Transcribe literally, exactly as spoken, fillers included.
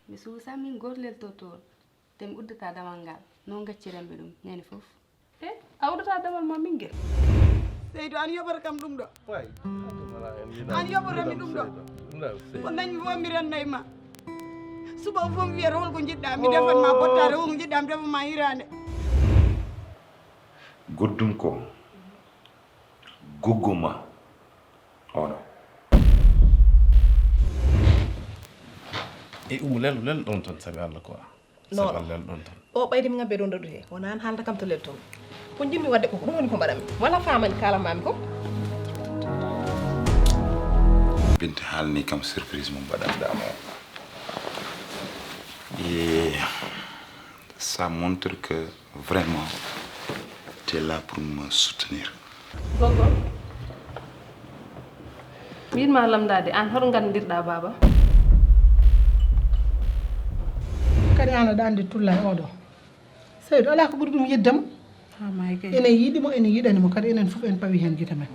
Mi suusa min gollel to toon, te mi uddata damal ngal. Noon gacciranmi ɗum ñande fof. E a uddata damal ma ɓinngel? Seydu, an yoɓata kam ɗum ɗo. An yoɓata mi ɗum ɗo. Ko dañmi fof mi renna e ma. Suba o fof mi wiyata holko njiɗɗa mi defan ma bottaare, holko njiɗɗa mi defan ma hiraande. Goddum ko goggo ma oɗo. E umu lel lel ɗon tan sabi Allah quoi. Sabi Allah lel ɗon tan. O ɓaydi mi ngabbe ɗon ɗaɗu he wona an haalata kam to lel toon. Ko jimmi wadde ko ɗum woni ko mbaɗanmi wala famani kalamami ko. Binte haalni kam surprise mo mbaɗanɗa mo. Et ça montre que vraiment tu es là pour me soutenir. Goggo, mi yiɗma lamndade, aan hoto nganndirɗa baaba? Kadi aan aɗa anndi Tulla e oɗo Seydu, alaa ko ɓuri ɗum yiɗde mo. Enen yiɗi mo, enen yiɗani mo kadi, enen fof en pawi heen gite men.